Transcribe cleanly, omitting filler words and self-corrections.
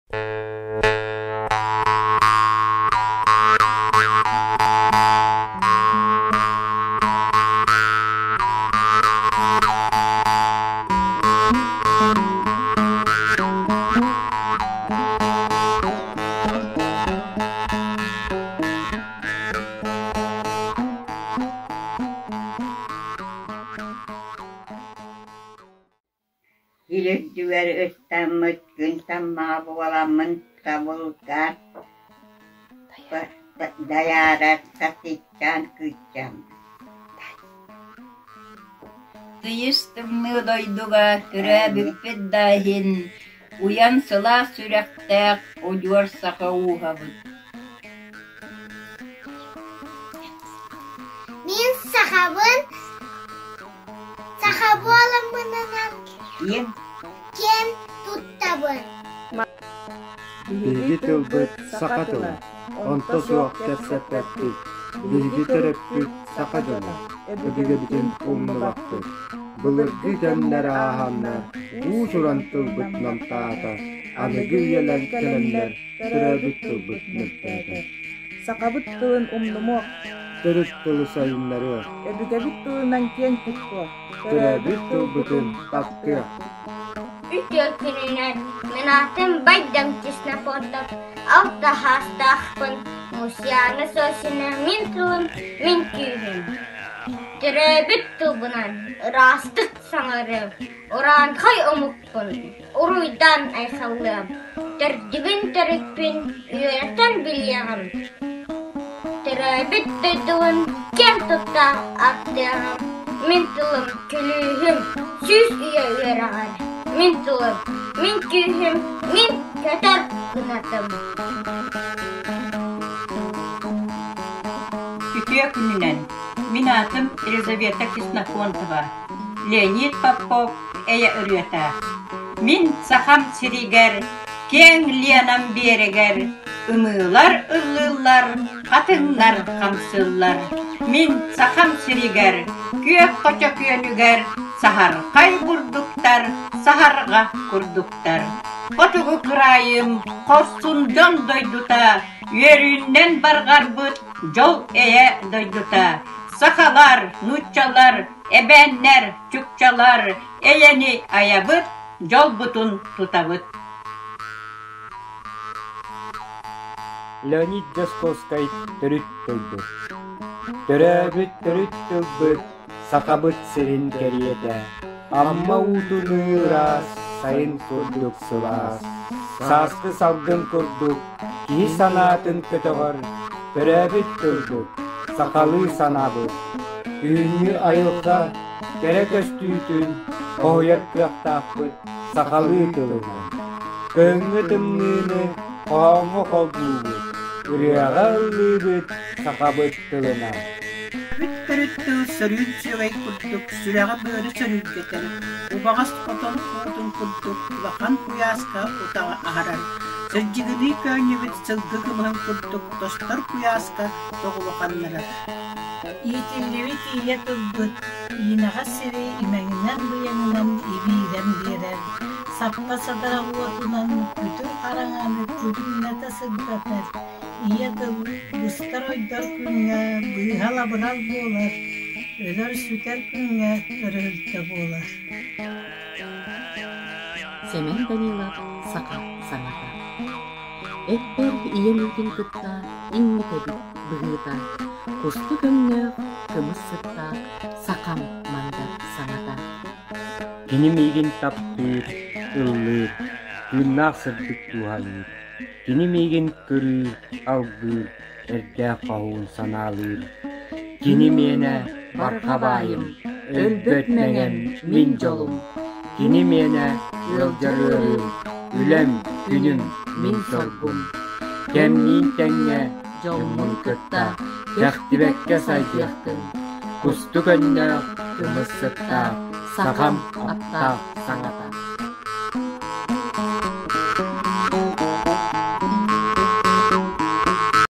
Сир үрдүгэр ыстаммыт күн таммаҕа буоламмын табылга дайаарар сатыыччаан кыысчаан Тыйыс тымныы дойдуга төрөөбүппүт да иһин, уйан сылаас сүрэхтээх удьуор саха ууһабыт. Мин сахабын, саха буоламмынынан киэн туттабын. Биһиги тылбыт саха тыла, онто суох кэпсэппэппит. Биһиги төрөппүт саха дьоно, өбүгэбитин умнубаппыт. Былыргы кэмнэр ааһаннар, уус-уран тылбыт намтаата, аныгы үйэлэр кэлэннэр төрөөбүт тылбыт мөлтөөтө. Сахабыт тылын умнумуох, Төрүт тылы сайыннарыа, өбүгэбит тылынан киэн туттуох, төрөөбүт тылбытын таптыах. Үтүө күнүнэн мин аатым Байдам Ксенофонтов, алта саастаахпын, Мусьяна Сосина мин тылым, мин күүһүм. Төрөөбүт тылбынан ыраастык саҥарыам, урааҥхай омукпун уруйдаан айхаллыам, төрдүбүн төрүппүн үөрэтэн билиэҕим, төрөөбүт дойдубун киэн тутта ааттыаҕым, мин тылым күлүүһүм сүүс үйэ үөрэҕэр, мин тылым, мин күүһүм, мин көтөр кынатым. Үтүө күнүнэн! Мин аатым Елизавета Ксенофонтова, Леонид Попов эйэ ырыата. Мин Сахам сиригэр, киэҥ Ленам биэрэгэр ымыылар ыллыыллар, хатыҥнар хамсыыллар. Мин Сахам сиригэр, күөх хочо күөнүгэр саһархай бурдуктар, саһарҕа курдуктар. Хотугу кыраайым, хорсун дьон дойдута, үөрүүннэн барҕарбыт дьол эйэ дойдута. Сахалар, нууччалар, эбээннэр, чукчалар эйэни айабыт, дьолбутун тутабыт. Леонид Дьосковскай төрүт тылбыт. Төрөөбүт төрүт тылбыт Сахабыт сирин кэриэтэ, Амма уутунуу ыраас, сайын курдук сылаас, сааскы салгын курдук киһи санаатын көтөҕөр, төрөөбүт тылбыт, сахалыы санаабыт, күһүҥҥү айылҕа кэрэ көстүүтүн хоһуйар кыахтаахпыт сахалыы тылынан. Кыһыҥҥы тымныыны хоһооҥҥо холбуубут, ырыаҕа ыллыыбыт сахабыт тылынан. Бүт төрүт тыл сөрүүн сүөгэй курдук сүрэҕи-быары сөрүүргэтэр, убаҕас хотон уутун курдук улахан куйааска утаҕы аһарар, сырдьыгыныы көөнньүбүт сылгы кымыһын курдук тостор куйааска тоҕулу ханнарар. Иитиллибит ийэ тылбыт иинэҕэс сири имэҥинэн-быйаҥынан ибиирэн биэрэр, саппа садаах уотунан күтүр хараҥаны күлүмнэтэ сырдатар, Ийэ тыл быстар-ойдор күҥҥэ быыһал-абырал буолар, өлөр-сүтэр күҥҥэ өрүһүлтэ буолар. Сэмэн Данилов саха саҥата. Эппэр ийэм үүтүн кытта иҥмит эбит быһыыта, кустук өҥнөөх, кымыс сыттаах сахам мандар саҥата. Кини миигин таптыыр, ыллыыр, тыыннаах сырдык дууһалыыр. Кини миигин кырыыр, алгыыр, эрдээх хоһуун санаалыыр. Кини миэнэ барҕа баайым, өлбөт мэҥэм мин дьолум. Кини миэнэ ыалдьар ыарыым, үлэм, күнүм, мин соргум. Кэмниин тэҥҥэ дьоммун кытта кэхтибэккэ сайдыахтын. Кустук өннөөх, кымыс сыттаах, сахам аптаах саҥата.